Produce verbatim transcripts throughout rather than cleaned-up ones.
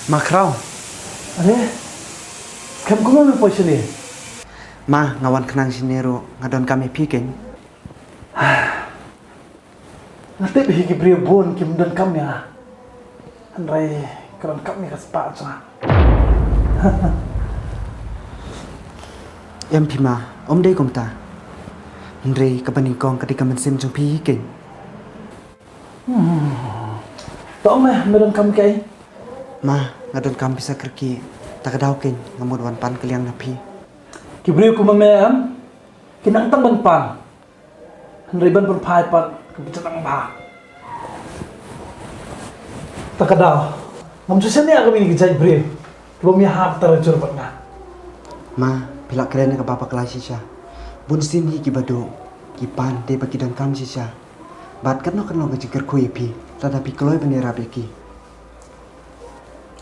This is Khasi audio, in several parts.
Ma Khraw. Are? Skhem kumno me poi shane? Ma, nga wan khnang shane ruh, nga donkam ïa phi keiñ. Nga tip hi ki briew bun kim donkam ïa nga. Hynrei ka donkam ïa ka spah jong nga. Em phi ma, ym dei kumta. Hynrei kaba nyngkong ka dei ka mynsiem jong phi hi keiñ. Hmm. To me, me donkam kaei? Ma, nga donkam pisa kyrkieh. Ta ka daw keiñ nga mut wan pan kylliang na phi. Ki briew kum me em, ki nang tang ban pan. Hynrei ban pynphai pat ka bynta tang ba. Ta ka daw. Ngam ju shaniah kum ine ki jait briew. Lum ïa hap tara jur bad nga. Ma, phi lah kren ïa kaba bakla shisha. Bun sien hi kiba duh ki pan dei ba ki donkam shisha. Bad katno katno ka jingkyrkhu ïa phi lada phi kloi ban ïarap ïa ki.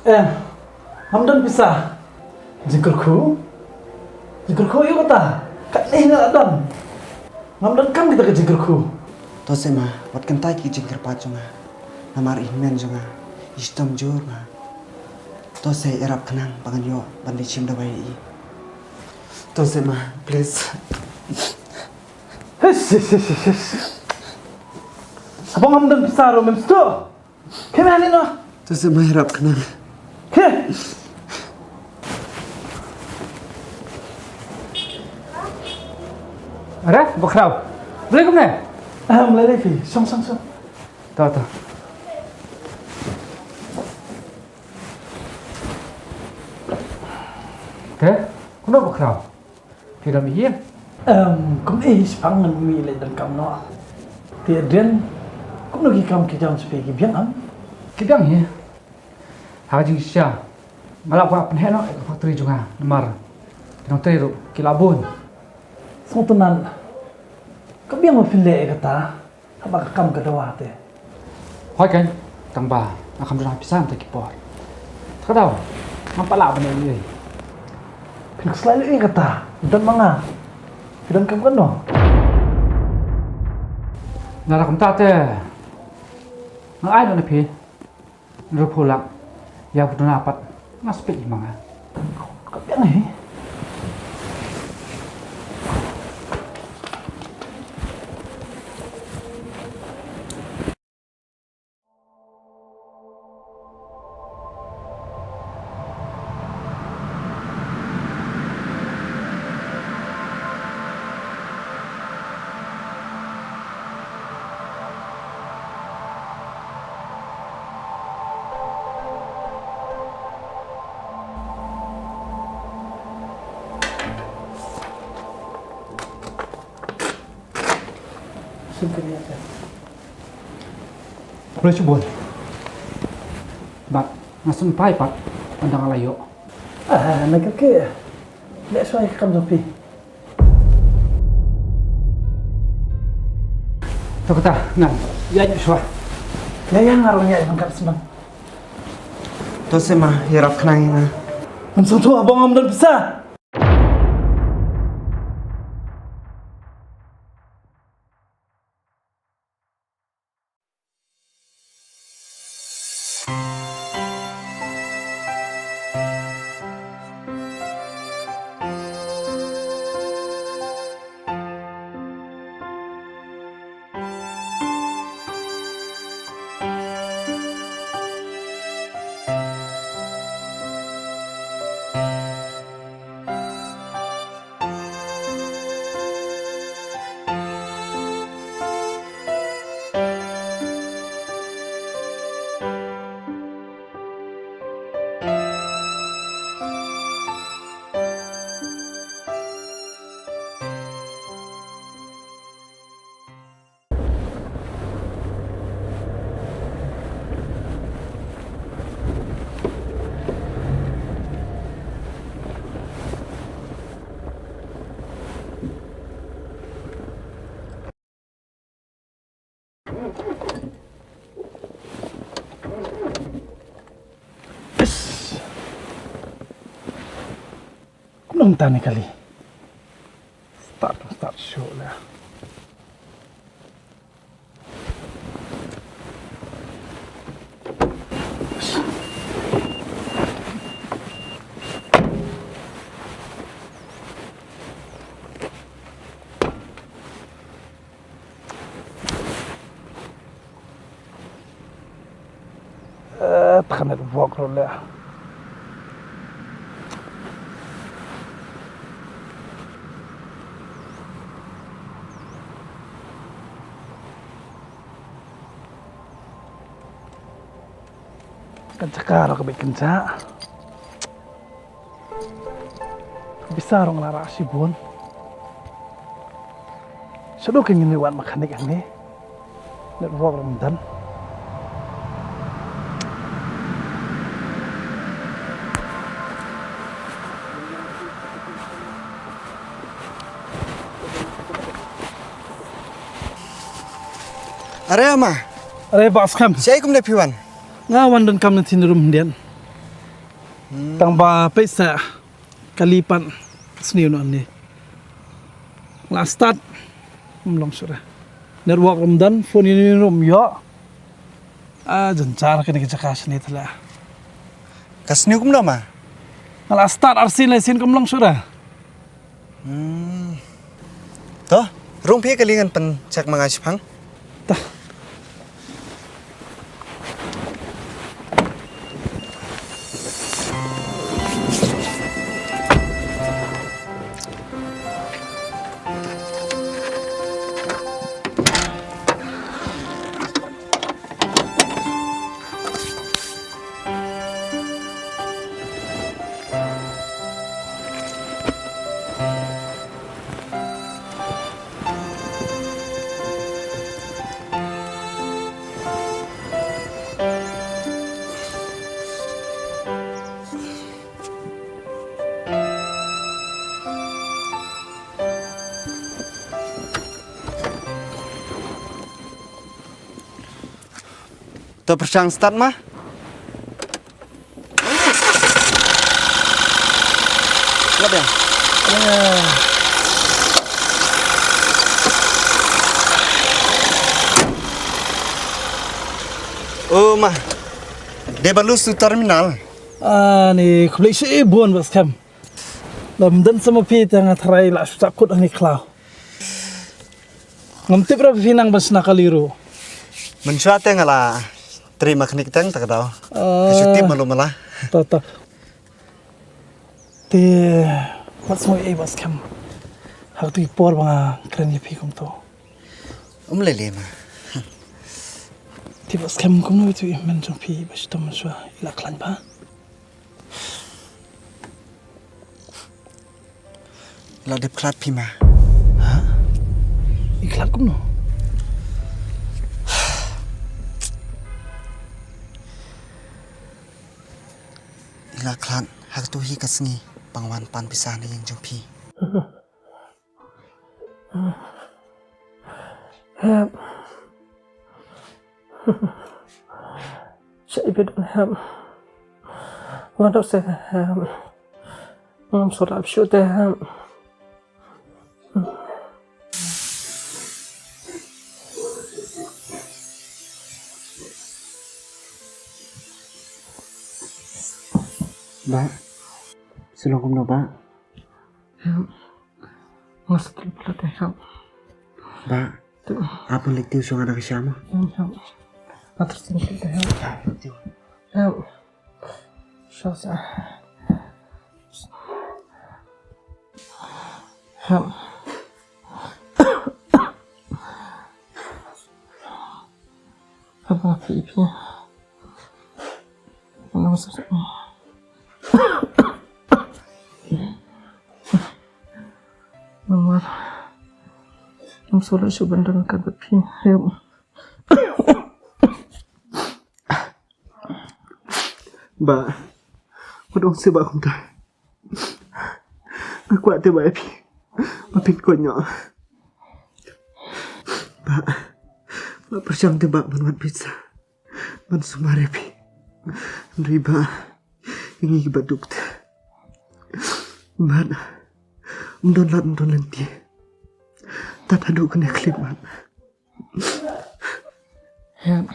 Em, ngam don pisa. Jingkyrkhu? Jingkyrkhu ïa kata. Katne nga la don. Ngam donkam kita ka jingkyrkhu. To seh ma, wat kyntait ki jingkyrpad jong nga. Namar i hynmen jong nga i shitom jur ma. To seh ïarap khnang ba ngan ïoh ban leit shim dawai ïa i. To seh ma, please. Hish, hish, hish, hish, hish. Haba ngam don pisa ruh mem sdang. Khie ma leit noh. To seh ma, ïarap khnang. Khie. Are, Bah Khraw. Balei kumne? Ah, balei lei phi? Shong, shong, shong. To, to. Te, kumno Bah Khraw? Phi dang mih ïing? Em, kum eh, shaphang ngan mih leit donkam noh. Te hadien, kumno ki kam ki jam sha phi, ki biang em? Ki biang hi. Ha ka jingshisha nga lah kwah pynheh noh ïa ka factory jong nga namar ki nongtrei ruh ki la bun. Sngewtynnat. Ka biang ba phin leh ïa kata. Haba ka kam ka dawa te. Hooid keiñ, tang ba nga kham don pisa mynta ki por. Te ka daw ngam pat lah ban ïoh ei ei. Phin khuslai leh ïa kata, don ma nga. Phi donkam katno? Lada kumta te nga ai noh na phi. Ruh phi lah ïa u duna pat nga spit ïa ma nga. Ka biang hi. Shim kane ïa phi. Khublei shibun. Bad nga sngewbha pat ynda nga la ïoh. Ah, na kyrkieh. Leh shuwa ïa ka kam jong phi. To kata, ngan ïaid shuwa. Ïa, ïa, nga ruh ngan ïaid ban kat sdang. To seh ma, ïarap khnang ïa nga. Ngam sngewthuh haba ngam don pisa. Kumno mynta ne kali? Start, start shuh la. Network ruh leh. Ka jaka ruh ka bit kynjah. Ka pisa ruh nga la rah shibun. Shaduh ka ngin ïa wan mechanic hangne. Network ruh ym don. Are ama. Are Bah Skhem. Shaei kumne phi wan? Nga wan donkam na thin room hyndiat. Tang ba pisa kali pat sniew noh ne. La start. Ym long shuh re. Network ruh ym don, phone ïa ïa ruh ym ïoh. Ah, jynjar kane ka jaka shane thala. Ka sniew kumno ma? Nga la start arsien lai sien kam long shuh re. Hmm. To, rung phi kali ngan pyncheck ma nga shaphang. Ta. To pyrshang start ma. Lap ïa. Oh ma. Dei ba lus tu terminal. Ah, ni khublei shibun Bah Skhem. Lam dang sama phi tang nga tharai la shu takut ani khlaw. Ngam tip ra phi nang ban shna kali ruh. Mynshuwa te nga la trei mechanic tang ta ka daw. Ka shu tip malu mala. Ta ta. Te wat sngew ei Bah Skhem. Ha katu ki por ba nga kren ïa phi kumto. Um lei lei ma. Te Bah Skhem kumno itu i men jong phi ba shitom mynshuwa i la khlaiñ ba. La dep khlad phi ma. Ha? I khlad kumno? I la khlad ha katu hi ka sngi ba nga wan pan pisa na ïing jong phi. Hep. Shai bit hep. Wan dok se hep. Ngam sura shu te hep. Ba, selong kumno ba? Hep. Nga sa tlot tlot eh, hep. Ba, ap leit tiew shuwa nga da ka sha mo. Hep, hep. Nga sa tlot tlot eh, hep. Hep. Shuwa sa. Hep. Hep, nga phi phi. Namar ngam sngewlah shuh ban don ryngkat bad phi. Ba, wat ong seh ba kumta. Nga kwah te ba ïa phi. Ba phin kohnguh. Ba, ba pyrshang te ba ban wan pisa ban sumar ïa phi. Hynrei ba ïa ngi kiba duk te, bad ym don lad ym don lynti. Tad haduh kane ka khyllipmat. Hep.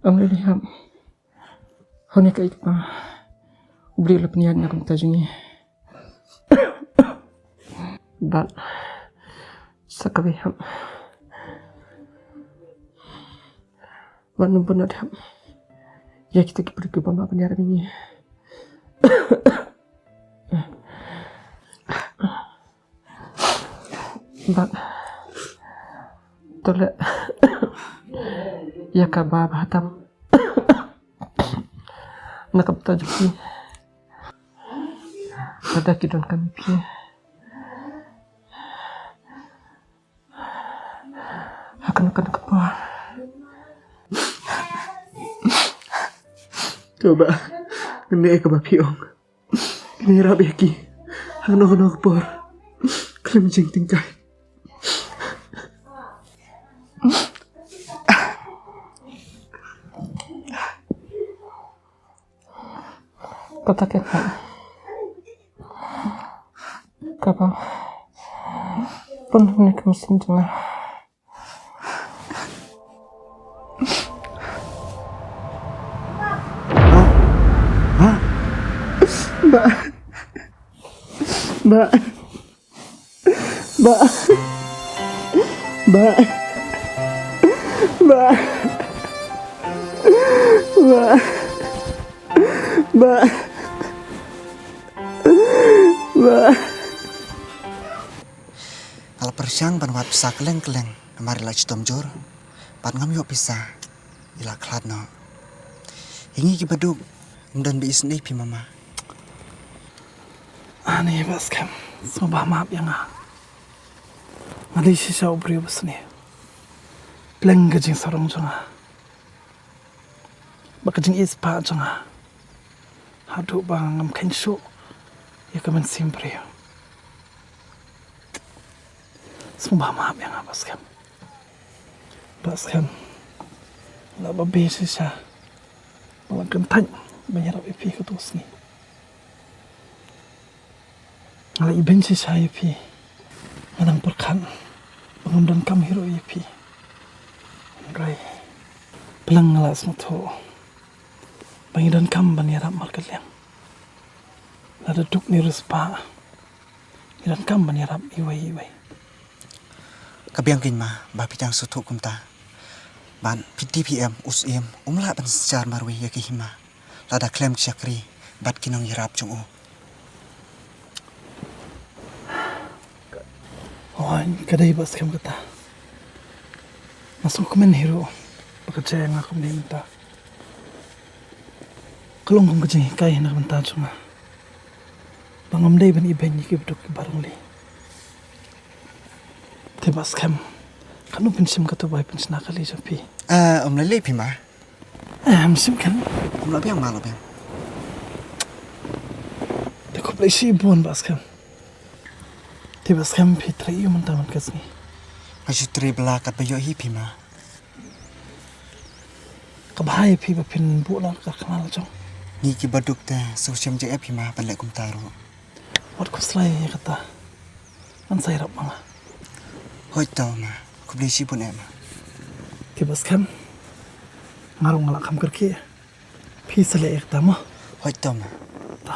Ym lei lei hep. Hynrei kaei kaba U Blei u la pynïaid na ka bynta jong ngi. Bad sa kawei hep. Wat nym bun ot hep. ïa kita ki briew kiba map ban ïarap ïa ngi. Bad to leh ïa kaba bha tam na ka bynta jong ki. Lada ki donkam ïa phi ha kano kano ka por. To Bah, ngin ïa kaba phi ong. Ngin ïarap ïa ki ha kano kano ka por khlem jingtyngkai. Kata ka kat kaba pun ne ka mynsiem jong nga. Ba. Ba. Ba. Ba. Ba. Ba. Ba. Ba. Nga la pyrshang ban wad pisa kylleng kylleng namar i la chitom jur. Bad ngam ïoh pisa, i la khlad noh. Ïa ngi kiba duk, ym don ba isynei phi mama. Ani Bah Skhem, sngewbha map ïa nga. Nga dei shisha u briew ba sniew. Pleng ka jingsarong jong nga bad ka jingïeit spah jong nga, haduh ba ngam kheiñ shuh ïa ka mynsiem briew. Sngewbha map ïa nga Bah Skhem. Bah Skhem, nga la babe shisha ba nga la kyntait ban ïarap ïa phi katto ka sngi. Nga la ibeiñ shisha ïa phi. Nga dang pyrkhat ba ngam donkam hi ruh ïa phi. Hynrei pleng nga la sngewthuh ba ngi donkam ban ïarap markylliang. Lada duk ne riewspah, ngi donkam ban ïarap iwei iwei. Ka biang kein ma ba phi dang sngewthuh kumta. Bad phi tip hi em, u Syiem um lah ban synshar marwei ïa ka hima lada khlem ki shakri bad ki nongïarap jong u. Hooid, ka dei Bah Skhem kata. Nga sngewkmen hi ruh ba ka jia ïa nga kumne mynta. Ka long kum ka jinghikai na ka bynta jong nga ba ngam dei ban ibeiñ ïa kiba duk kiba rong lei. Te Bah Skhem, katno phin shim kato ba ai pynshna kali jong phi? Ah, ym lei lei phi ma. Eh, ym shim keiñ. Ym lah biang ma, lah biang. Te khublei shibun Bah Skhem. Te Bah Skhem, phi trei aïu mynta man ka sngi? Nga shu trei bylla katba ïoh hi phi ma. Ka bha ïa phi ba phin buh noh ka karkhana la jong. Ngi kiba duk te sngewsih jingeh phi ma ban leh kumta ruh. Wat khuslai ïa kata. Ngan sa ïarap ma nga. Hooid to ma. Khublei shibun eh ma. Te Bah Skhem, nga ruh nga la kham kyrkieh. Phi sa leh ïa kata mo. Hooid to ma. To.